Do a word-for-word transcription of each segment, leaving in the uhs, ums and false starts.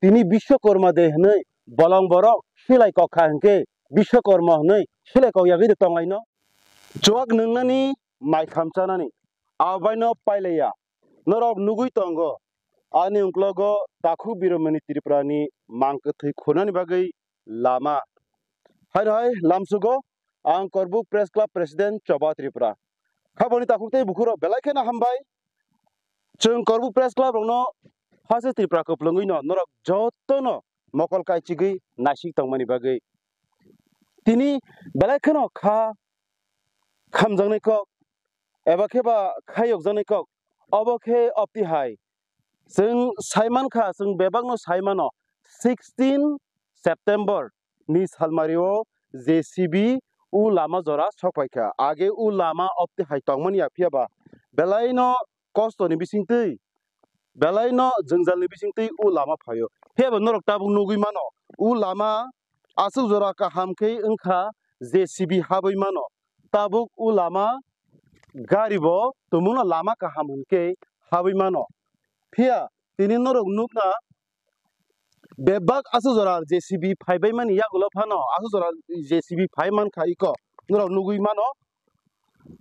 tini Biswakarma de hwnwi bolong borok silai kok kha hwnkhe Biswakarma hwnwi silai kok yagwi de tonglaino. Chuak nwngnani, maitham chanani, abaino pailaiya. Norok nugwi tongo, ani ungklogo Takhuk Biromani Tripurani mang kwthwi khunani bagwi lama. Hai hai lamsugo, ang Korbuk Press Club President Choba Tripura. Khaboni takhuk tei bukhurok belai kheno hambai. Chwng Korbuk Press Club rokno hase Tripura kwplwngwi no norok jotono mokol kaichigwi naisik tongmani bagwi. Tini belai kheno kha khamjaknai kok eba khe ba khayokjaknai kok, obo khe opti hai. Chwng sai mankha, chwng bebakno sai mano, sixteen September ni salmario J C B u lama jora sokpaikha. Age u lama opti hai tongmani ya, phiya ba belaino kostoni bisingtwi, belaino jwngjalni bisingtwi u lama phaio. Phiya ba norok tabuk nugwi mano, u lama aswk jora kaham khe wngkha, J C B habwi mano. Tabuk u lama gari bo tumungno lama kaham hwnkhe habwi mano. Phiya tini norok nukna bebak aswk jora J C B phaibai mani yagulo phano aswk jora J C B phai mankha iko norok nugwi mano.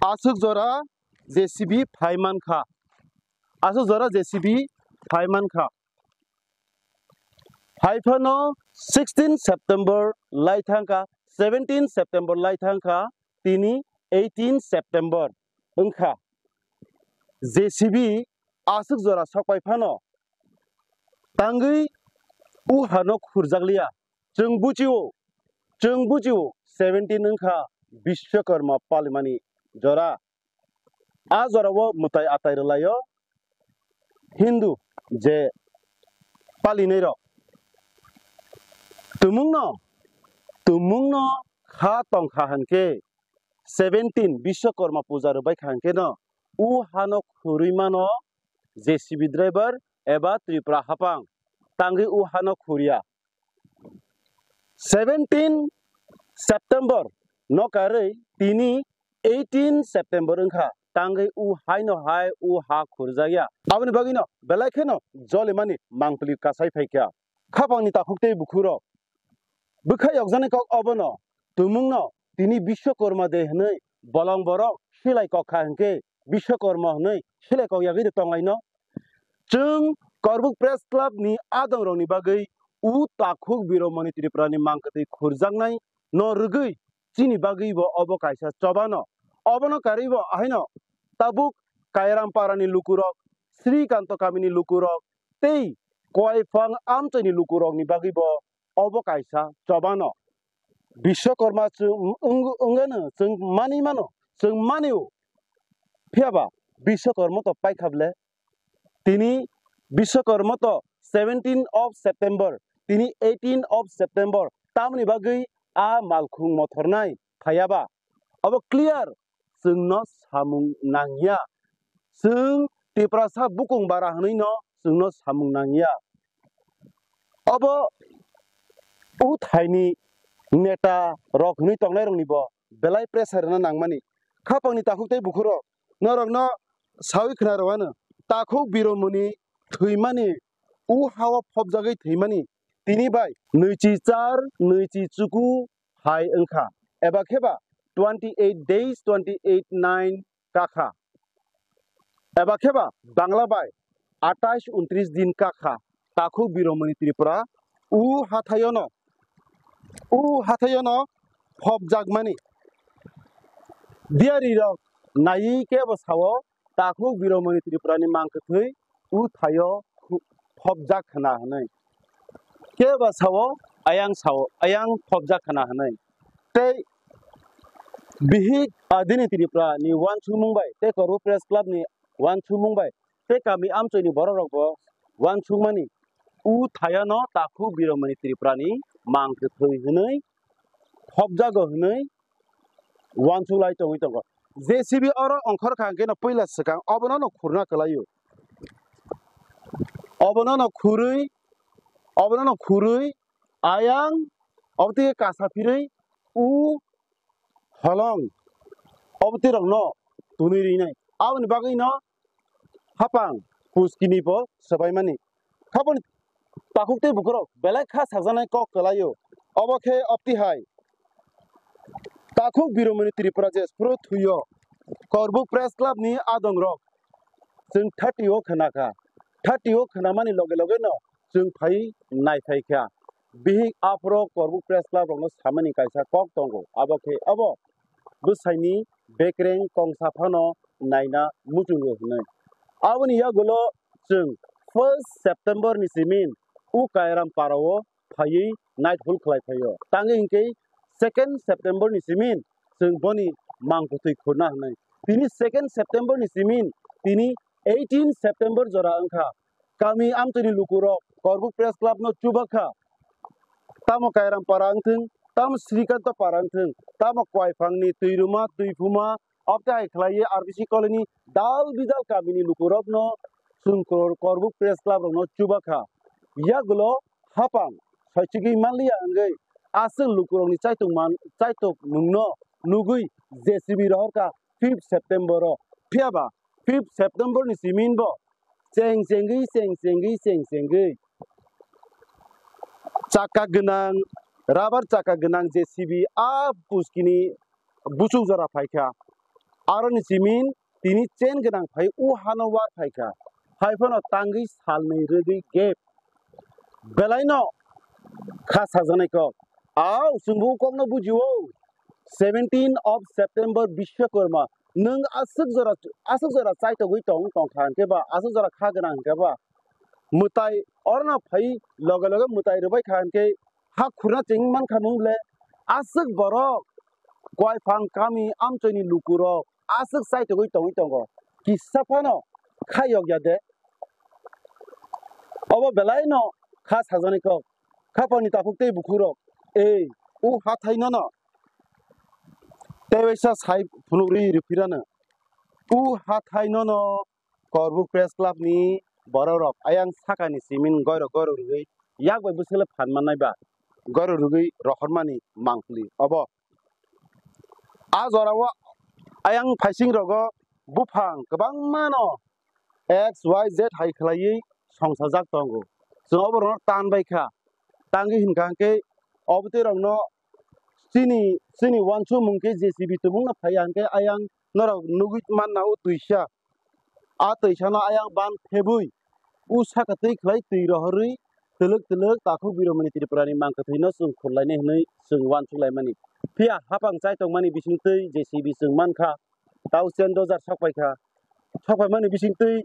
Aswk jora J C B phai mankha, aswk jora J C B phai mankha. Hai phano sixteen September lai thangkha, seventeen September lai thangkha, tini eighteen September wngkha. J C B aswk jora sokpai phano tangwi u hano khurjakliya. Chwng buchio, chwng buchio seventeen wngkha Biswakarma palimani jora. A jorao mwtai atai rwlaio Hindu je palinai rok. Tumungno, tumungno kha tongkha hwnkhe seventeen Biswakarma puja rwbai kha hwnkhe no u hano khurwi mano J C B driver eba Tripura hapang tangwi u hano khurya. Seventeen September no karwi tini eighteen September wngkha, tangwi u haino hai u ha khurjakya. Aboni bagwino belai kheno jolimani mangpili kasai phaikha. Khapangni takhuk tei bukhurok bwkha yokjaknai kok obono tumungno tini Biswakarma de hwnwi bolong borok silai kok kha hwnkhe Biswakarma hwnwi silai kok yagwi de tonglaino. Chwng Korbuk Press Club ni adongrokni bagwi u Takhuk Biromani Tripurani mangkwtwi khurjaknai no rwgwi chini bagwi bo obo kaisa chobano. Obono karwi bo ahaino tabuk Kairam parani lukurok, Srikanto kamini lukurok tei Koiphang amchaini lukurokni bagwi bo obo kaisa chobano. Biswakarma chwng wng-, wngano chwng manwi mano, chwng manio. Phiya ba Biswakarma to paikha ble. Tini Biswakarma to seventeen of September, tini eighteen of September, tamoni bagwi a malkhung mothornai phaiya ba? Obo clear, chwngno samung nangya. Chwng Tiprasa bukung bara hwnwi no chwngno samung nangya. Obo uthaini neta rok hwnwi tongnai rokni bo belai pressure rwna nangmani. Khapangni takhuk tei bukhurok norokno sawi khna rwano, Takhuk Biromani thwimani, u hao phobjagwi thwimani tini bai nwichi char, nwichi chuku hai wngkha. Eba khe ba twenty eight days, twenty eight nine kakha. Eba khe ba Bangla bai atais untris din kakha. Takhuk Biromani Tripura u hathayono, u hathayono phobjakmani. Diyari rok naiwi kebo sao, Takhuk Biromani Tripurani mangkwthwi u thaio khu-, phobjak khna hwnwi. Kebo sao, ayang sao, ayang phobjak khna hwnwi. Tei bihik adini Tripura ni uansukmung bai tei Korbuk Press Club ni uansukmung bai tei kami amchoi ni borok rok bo uansukmani, u thayano Takhuk Biromani Tripura ni mangkwthwi hwnwi phobjago hwnwi uansuk lai tongwi tongo. J C B oro ongkhor kha hwnkhe no puila swkang obono no khurna kwlaio. Obono no khurwi, obono no khurwi ayang obotwi kasa phirwi u holong obotwi rokno tunwi rinai. Aboni bagwi no hapang puskini bo swbaimani. Haboni takhuk tei bukhurok belai kha sakjaknai kok kwlaio. Obo khe opti hai takhuk Biromoni Tripura je phuru thuio Korbuk Press Club ni adongrok chwng thirty o khna kha. Thirty o khnamani loge loge no chwng phai nai phai kha. Bihik aphuru Korbuk Press Club rokno samani kaisa kok tongo, abo khe obo bwsaini bekreng kongsa phano naina muchungo hwnwi. Aboni yagulo chwng first September ni simin u Kairam Parao phaiwi night hall khlai phaio. Tangwi hinkhe second September ni simin chwng boni mangkwthwi khurna hwnwi. Tini second September ni simin tini eighteen September jora wngkha. Kami amchaini lukurok Korbuk Press Club no chubakha. Tamo Kairam Para wngthwng, tamo Srikanta Para wngthwng, tamo Koiphangni, Twiruma, Twiphuma, obtwi hai khlaiwi R B C colony dal bidal kamini lukurokno chwng Kor-, Korbuk Press Club rokno chubakha. Yagulo hapang soichigwi manliya wngwi aswk lukurokni chaitok man-, chaitok nwngno nugwi J C B rohorkha fifth September o. Phiyaba fifth September ni simin bo cheng chengwi, cheng chengwi, cheng chengwi chakka gwnang, rubber chakka gwnang J C B a buskini buchuk jora phaikha. Aroni simin tini chain gwnang phai u hano war phaikha. Hai phano tangwi salnwi rwgwi gap. Belaino kha sajaknai kok. Au, chwngbo kokno bujio. Seventeen of September Bishwakarma. Nwng aswk jora, aswk jora chaitogwi tong, tongkha hinkhe ba, aswk jora kha gwnang hinkhe ba. Mwtai orno phai loge loge mwtai rwbai kha hinkhe ha khurna cheng mankha mung le. Aswk borok Koiphang kami amchoini lukurok aswk chaitogwi tongwi tongo. Kisa phano khayok ya de. Obo belaino kha sajaknai kok. Khapangni takhuk tei bukhurok. Ei, u hathai nono. Tei waisa sai phunukri rwphirano. U hathai nono Korbuk Press Club ni borok rok ayang sakani simin goiro goiro rwgwi yak bai bwswk le phan mannai ba goiro rwgwi rohormani mangpili obo. A jorao ayang phaising rogo buphang kwbangma no X Y Z hai khlaiwi songsajak tongo. Chwng oborokno tan bai kha. Tangwi hinkha hinkhe obo twi rokno chini, chini uansukmung khe J C B tubungno phaiya hinkhe ayang norok nugwi manna o twisa. A twisano ayang ban thebwi u saka twi khlai twi rohorwi twlwk twlwk takhuk Biromani Tripurani mangkwthwino chwng khurlainai hwnwi chwng uansuk laimani. Phiya hapang chai tongmani bisingtwi J C B chwng mankha, tau chen dojar sokpaikha. Sokpaimani bisingtwi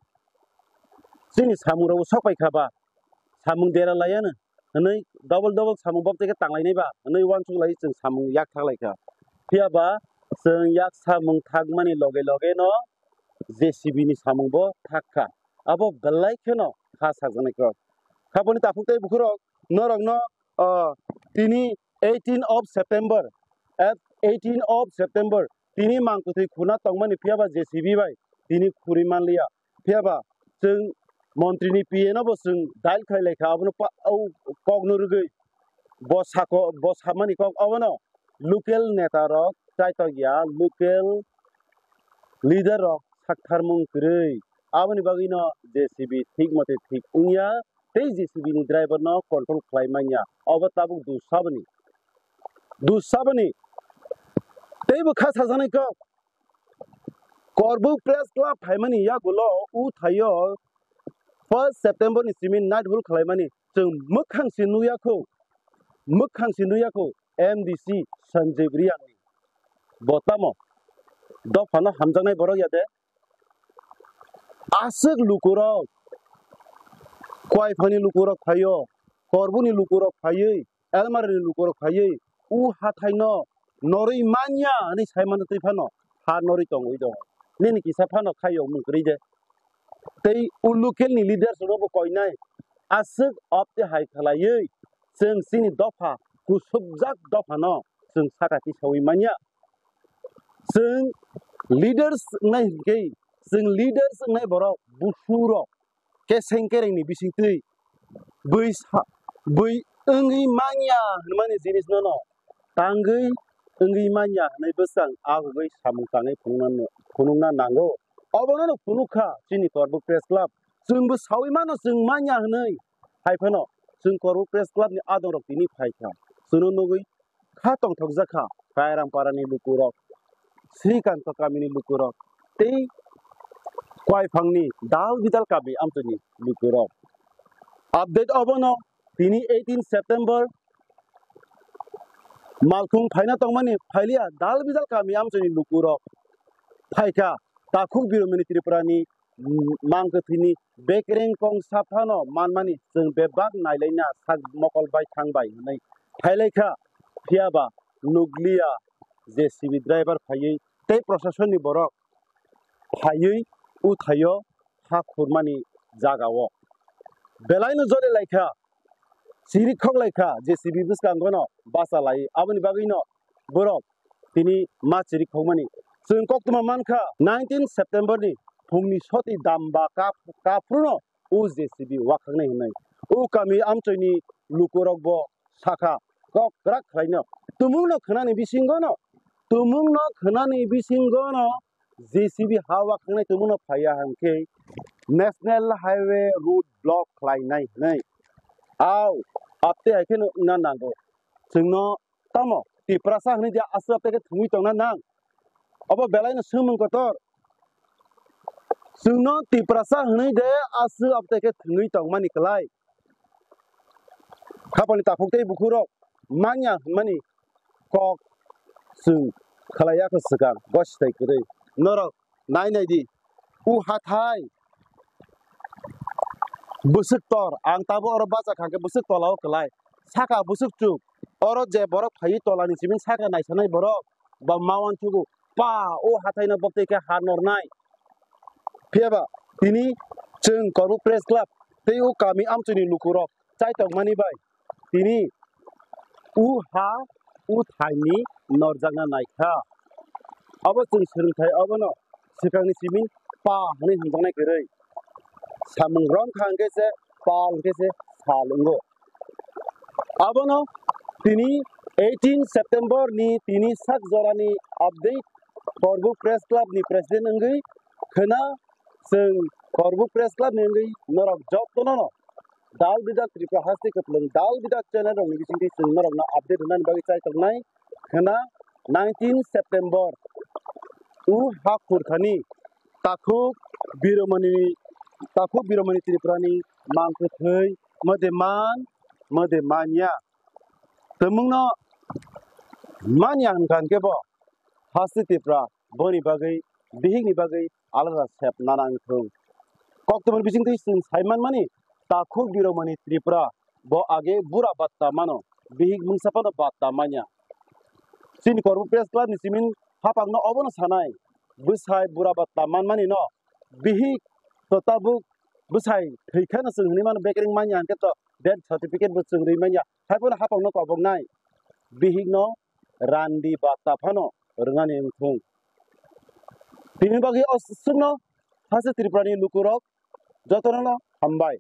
chini samungrokbo sokpaikha ba, samung dera laiano hwnwi double double samung bobtwi khe tanglainai ba hwnwi uansuk lai chwng samung yak thaklaikha. Phiya ba chwng yak samung thakmani loge loge no J C B ni samung bo thak kha. Abo belai kheno kha sakjaknai kok. Khaboni takhuk tei bukhurok norokno, o, tini eighteen of September, at eighteen of September, tini mangkwthwi khuna tongmani phiya ba J C B bai tini khuri manliya. Phiya ba chwng montri ni P A no bo chwng dial khlai lai kha, abono pa-, o kok no rwgwi bo sako, bo samani kok abono local neta rok chaitok ya, local leader rok saktharmung kwrwi. Aboni bagwi no J C B thik mote thik wngya, tei J C B ni driver no control khlai manya. Obo tabuk dusaboni, dusaboni. Tei bo kha sajaknai kok, Korbuk Press Club phaimani yagulo u thaio first September ni simi night hall khlaimani chwng mwkhang se nukya kho, mwkhang se nukya kho M D C Sanjib Riyang ni. Bo tamo dophano hamjaknai borok ya de? Aswk lukurok, Koiphani lukurok phaio, Korbuni lukurok phaiwi, Elmarani lukurok phaiwi, u hathaino norwi manya hwnwi sai mano twi phano ha norwi tongwi tongo. Nini kisa phano khaiyokmung kwrwi de. Tei u local ni leaders rokbo koinai aswk opte hai khlaiwi chwng chini dopha kusubjak dophano chwng saka tisaui manya. Chwng leaders wngnai hinkhe, chwng leaders wngnai borok busurok keseng kerengni bisingtwi bui sa-, bui wngwi manya hwnmani jinisnono tangwi wngwi manya hwnwi bwswng agugwi samung tangwi phunukna, phunukna nango. Obono no phunuk kha chini Korbuk Press Club. Chwngbo saui mano chwng manya hwnwi, hai phano chwng Korbuk Press Club ni adongrok tini phaikha. Chwngno nugwi kha tongthokjak kha Kairam parani lukurok, Srikanto kamini lukurok tei Koiphangni Dal Bidal kami amchini lukurok. Update obono tini eighteen September malkhung phaina tongmani phailiya Dal Bidal kami amchini lukurok phaikha Takhuk Biromani Tripurani mangkwthwini bekereng kongsa phano manmani chwng bebak nailaina sak mokol bai thang bai hwnwi phailaikha, phiyaba nukliya J C B driver phaiwi tei proshasonni borok phaiwi uthaio ha khurmani jagao. Belaino jori laikha, siri khok laikha J C B bwskangono bacha lai, aboni bagwino borok tini ma chiri khokmani. Chwng koktwma mankha nineteen September ni phungni soti damba kap-, kaphruno o J C B wakhaknai hwnwi. O kami amchoini lukurokbo sakha kok kwrak khlaino. Tumungno khwnani bisingono, tumungno khwnani bisingono J C B ha wakhaknai tumungno phaiya hwnkhe National Highway road block khlainai hwnwi. Au, apte hai kheno wngna nango. Chwngno tamo Tiprasa hwnwi de aswk apte khe thwngwi tongna nang? Obo belaino swngmung kotor. Chwngno Tiprasa hwnwi de aswk apte khe thwngwi tongmani kwlai? Khapangni takhuk tei bukhurok manya hwnmani kok chwng khlaiya kho swkang, gositai kwrwi. Norok nai nai di, o hathai bwswk tor, ang tabuk oro bacha kha khe bwswk tola o kwlai, saka bwswk chuk, oro je borok phaiwi tola ni simi saka naisanai borok ba ma uansukgo, pa o hathai no bwktwi khe ha nornai. Phiyaba tini chwng Korbuk Press Club tei o kami amchini lukurok chai tongmani bai tini o ha o thaini norjakna naikha. Abo chwng swrwngthai obono swkangni simi pa hwnwi hwnjaknai kwrwi. Samung romkha hwnkhe se pa hwnkhe se sal wngo. Abono tini eighteen September ni tini sak jorani update Korbuk Press Club ni president wngwi khwna chwng Korbuk Press Club ni wngwi norok jotono no Dal Bidal Tripura haste kwplwng Dal Bidal channel rokni bisingtwi chwng norokno update rwnani bagwi chai tongnai khwna nineteen September o ha khurkhani Takhuk Biromani, Takhuk Biromani Tripurani mangkwthwi mode man, mode manya. Tumungno manya hwnkha hwnkhe bo haste Tripura boni bagwi, bihikni bagwi alada sep nana wngthung. Koktwmani bisingtwi chwng sai manmani, Takhuk Biromani Tripura bo age bura batta mano, bihik mungsa phano batta manya. Chini Korbuk Press Club ni simin hapangno obono sanai, bwsai bura batta manmani no, bihik to tabuk bwsai thwi kheno chwng hwnwi mano, bekereng manya hwnkhe to death certificate bo chwng rwi manya, hai phano hapangno koboknai, bihikno randi batta phano rwnani wngthung. Tini bagwi o swkno haste Tripurani lukurok jotono no hambai.